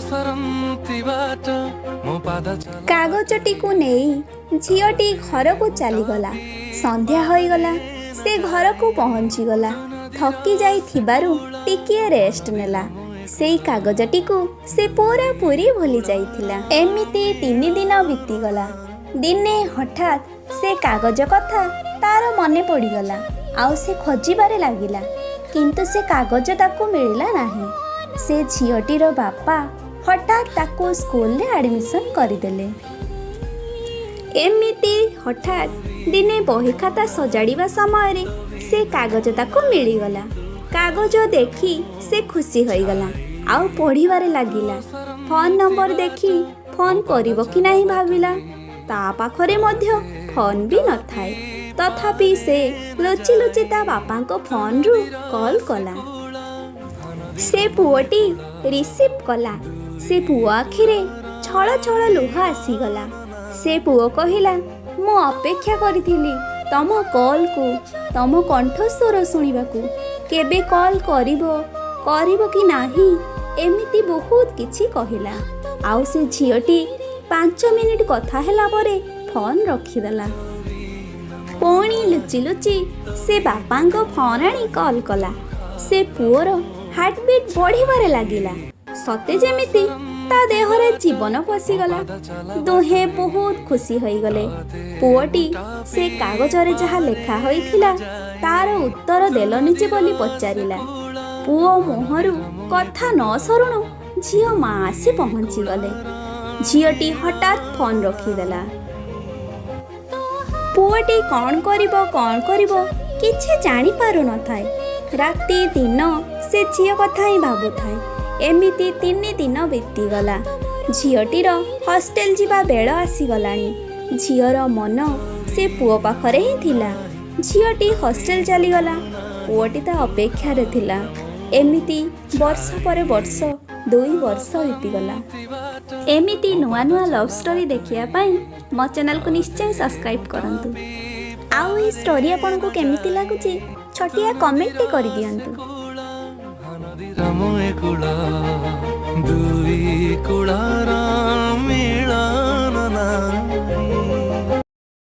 ସରନ୍ତି ବାଟ ମୋ ପାଦ ଚଲା। କାଗଜଟିକୁ ନେଇ ଝିଅଟି ଘରକୁ ଚାଲିଗଲା। ସନ୍ଧ୍ୟା ହୋଇଗଲା, ସେ ଘରକୁ ପହଞ୍ଚିଗଲା। ଥକି ଯାଇଥିବାରୁ ଟିକିଏ ରେଷ୍ଟ ନେଲା। ସେଇ କାଗଜଟିକୁ ସେ ପୁରାପୁରି ଭୁଲି ଯାଇଥିଲା। ଏମିତି 3 ଦିନ ବିତିଗଲା। ଦିନେ ହଠାତ୍ ସେ କାଗଜ କଥା ତାର ମନେ ପଡ଼ିଗଲା ଆଉ ସେ ଖୋଜିବାରେ ଲାଗିଲା, କିନ୍ତୁ ସେ କାଗଜ ତାକୁ ମିଳିଲା ନାହିଁ। ସେ ଝିଅଟିର ବାପା ହଠାତ୍ ତାକୁ ସ୍କୁଲରେ ଆଡ଼ମିସନ୍ କରିଦେଲେ। ଏମିତି ହଠାତ୍ ଦିନେ ବହି ଖାତା ସଜାଡ଼ିବା ସମୟରେ ସେ କାଗଜ ତାକୁ ମିଳିଗଲା। କାଗଜ ଦେଖି ସେ ଖୁସି ହୋଇଗଲା ଆଉ ପଢ଼ିବାରେ ଲାଗିଲା। ଫୋନ୍ ନମ୍ବର ଦେଖି ଫୋନ୍ କରିବ କି ନାହିଁ ଭାବିଲା। ତା ପାଖରେ ମଧ୍ୟ ଫୋନ୍ ବି ନଥାଏ। ତଥାପି ସେ ଲୁଚି ଲୁଚି ତା ବାପାଙ୍କ ଫୋନ୍ରୁ କଲ୍ କଲା। ସେ ପୁଅଟି ରିସିଭ୍ କଲା। ସେ ପୁଅ ଆଖିରେ ଛଳ ଛଳ ଲୁହ ଆସିଗଲା। ସେ ପୁଅ କହିଲା, "ମୁଁ ଅପେକ୍ଷା କରିଥିଲି ତମ କଲ୍କୁ, ତମ କଣ୍ଠସ୍ୱର ଶୁଣିବାକୁ। କେବେ କଲ୍ କରିବ, କରିବ କି ନାହିଁ?" ଏମିତି ବହୁତ କିଛି କହିଲା। ଆଉ ସେ ଝିଅଟି 5 ମିନିଟ୍ କଥା ହେଲା ପରେ ଫୋନ୍ ରଖିଦେଲା। ପୁଣି ଲୁଚି ଲୁଚି ସେ ବାପାଙ୍କ ଫୋନ୍ ଆଣି କଲ୍ କଲା। ସେ ପୁଅର ହାର୍ଟବିଟ୍ ବଢ଼ିବାରେ ଲାଗିଲା, ସତେ ଯେମିତି ତା ଦେହରେ ଜୀବନ ପଶିଗଲା। ଦୁହେଁ ବହୁତ ଖୁସି ହୋଇଗଲେ। ପୁଅଟି ସେ କାଗଜରେ ଯାହା ଲେଖା ହୋଇଥିଲା ତାର ଉତ୍ତର ଦେଲନି ଯେ ବୋଲି ପଚାରିଲା। ପୁଅ ମୁହଁରୁ କଥା ନ ସରୁଣୁ ଝିଅ ମା ଆସି ପହଞ୍ଚିଗଲେ। ଝିଅଟି ହଠାତ୍ ଫୋନ୍ ରଖିଦେଲା। ପୁଅଟି କ'ଣ କରିବ, କ'ଣ କରିବ, କିଛି ଜାଣିପାରୁନଥାଏ। ରାତି ଦିନ ସେ ଝିଅ କଥା ହିଁ ଭାବୁଥାଏ। ଏମିତି 3 ଦିନ ବିତିଗଲା। ଝିଅଟିର ହଷ୍ଟେଲ ଯିବା ବେଳ ଆସିଗଲାଣି। ଝିଅର ମନ ସେ ପୁଅ ପାଖରେ ହିଁ ଥିଲା। ଝିଅଟି ହଷ୍ଟେଲ ଚାଲିଗଲା। ପୁଅଟି ତା ଅପେକ୍ଷାରେ ଥିଲା। ଏମିତି ବର୍ଷ ପରେ ବର୍ଷ, 2 ବର୍ଷ ବିତିଗଲା। ଏମିତି ନୂଆ ନୂଆ ଲଭ୍ ଷ୍ଟୋରି ଦେଖିବା ପାଇଁ ମୋ ଚ୍ୟାନେଲକୁ ନିଶ୍ଚୟ ସବସ୍କ୍ରାଇବ୍ କରନ୍ତୁ। ଆଉ ଏଇ ଷ୍ଟୋରି ଆପଣଙ୍କୁ କେମିତି ଲାଗୁଛି, ଛୋଟିଆ କମେଣ୍ଟଟେ କରିଦିଅନ୍ତୁ। ନଦୀର ମୁଁ ଏ କୂଳ, ଦୁଇ କୂଳର